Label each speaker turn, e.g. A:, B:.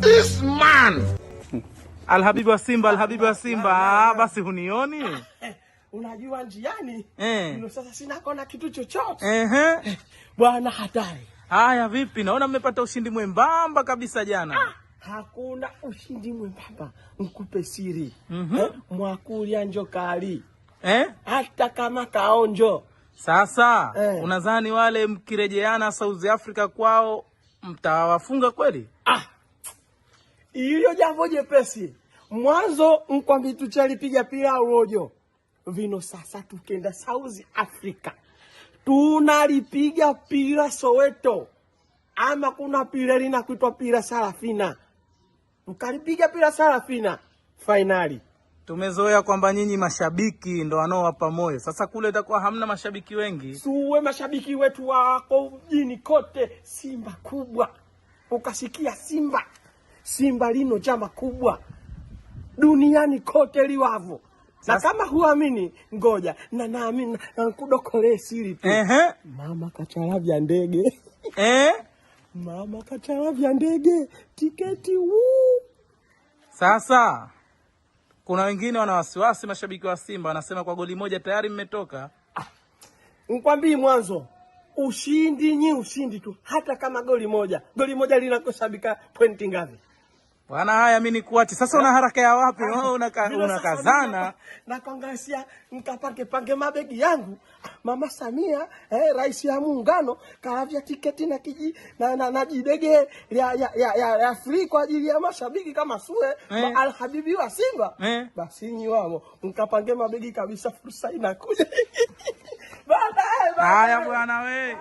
A: This man.
B: Alhabibi wa Simba, Alhabibi wa Simba. Ah, basi hunioni?
C: Unajua njiani
B: Eh.
C: ino sasa sina kona kitu chochote.
B: Ehe.
C: Bwana hatari.
B: Haya, vipi? Naona mmepata ushindi mwembamba kabisa jana.
C: Hakuna ushindi mwembamba, nkupe siri. Mwakulya njo kali
B: Eh?
C: hata kama kaonjo.
B: Sasa
C: Eh.
B: unadhani wale mkirejeana South Africa kwao mtawafunga kweli?
C: Ah, iliyo jambo jepesi mwanzo nkwambi tuchalipiga pila uojo vino. Sasa tukenda South Africa tunalipiga pila Soweto, ama kuna pila linakuitwa pila Sarafina, tukalipiga pila Sarafina fainali.
B: Tumezoea kwamba nyinyi mashabiki ndo wanaowapa moyo. Sasa kule itakuwa hamna mashabiki wengi.
C: Suwe mashabiki wetu wako mjini kote, Simba kubwa, ukasikia Simba, Simba lino chama kubwa duniani kote liwavo. Na kama huamini, ngoja na naamini na nikudokolee siri tu.
B: Ehe.
C: Mama kachalavya ndege.
B: Eh?
C: Mama kachalavya ndege tiketi wuu.
B: Sasa kuna wengine wana wasiwasi, mashabiki wa Simba wanasema kwa goli moja tayari mmetoka.
C: Nkwambii mwanzo ushindi nyi ushindi tu, hata kama goli moja, goli moja linakosabika pointi ngapi?
B: Bwana, haya mimi nikuache sasa. Una haraka ya wapi wewe?
C: Vile sasa
B: Unakazana.
C: mimi nakongasia nkapange pange mabegi yangu. Mama Samia rais ya muungano kalavya tiketi na kiji na, na jidege ya free kwa ajili ya mashabiki kama sue alhabibi wa Simba. Basi nyi wamo nkapange mabegi kabisa, fursa inakuja. Baadaye,
B: Haya
C: baadaye.
B: bwana we.